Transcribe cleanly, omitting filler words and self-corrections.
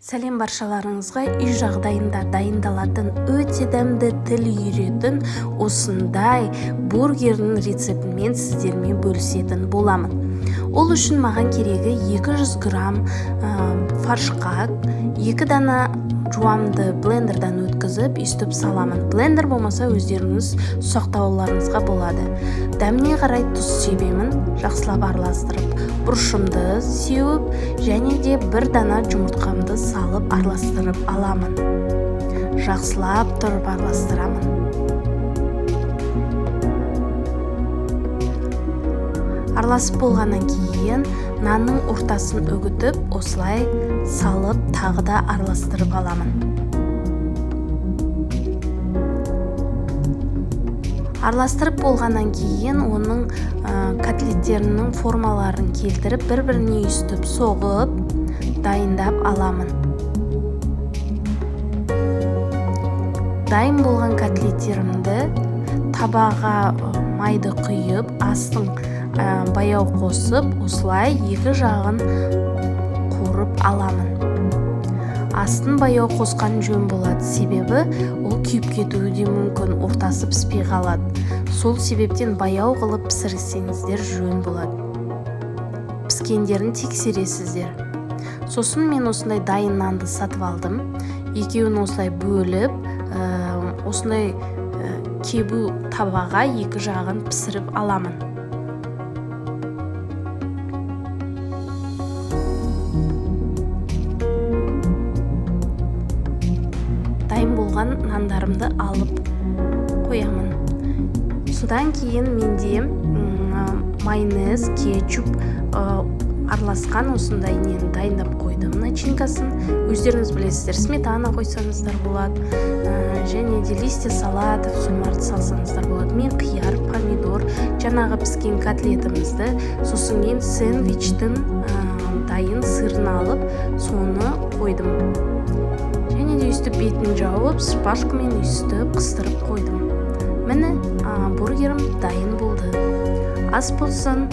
Сәлем баршаларыңызға! Үй жағдайында дайындалатын, өте дәмді, тіл үйіретін осындай бургердің рецептімен сіздермен бөлісетін боламын. Ол үшін маған керегі 200 грамм фаршқа 2 дана жуамды блендердан өткізіп, үстіп саламын. Блендер болмаса, өздеріңіз ұсақтауларыңызға болады. Дәміне қарай тұз себемін, жақсылап араластырып, бұрышымды сеуіп және де бір дана жұмыртқамды салып, араластырып аламын. Жақсылап тұрып араластырамын. Араласып болғаннан кейін нанның ортасын үгітіп, осылай салып, тағы да араластырып аламын. Араластырып болғаннан кейін оның котлеттерінің формаларын келтіріп, бір-біріне үстіп соғып, дайындап аламын. Дайын болған котлеттерімді табаға майды құйып, астын баяу қосып, осылай екі жағын қуырып аламын. Астын баяу қосқан жөн болады, себебі ол күйіп кетуі де мүмкін, ортасы піспей қалады. Сол себептен баяу қылып пісірсеңіздер, жөн болады. Піскендерін тексересіздер. Сосын мен осындай дайын нанды сатып алдым. Екеуін осылай бөліп, осындай кебу табаға екі жағын пісіріп аламын. Дайын болған нандарымды алып қоямын. Содан кейін менде майонез, кетчуп араласқан осындай нені дайындап қойдым, начинкасын. Өздеріңіз білесіздер, сметана қойсаңыздар болады, және де листья салатов, соларды салсаңыздар болады. Мен қияр, помидор, жаңағы піскен котлетімізді, сосын кейін сэндвичтің дайын сырын алып, соны қойдым. Және де өйстіп бетін жауып, шпажкамен өйстіп қыстырып қойдым. Міне, бургерім дайын болды. Ас болсын!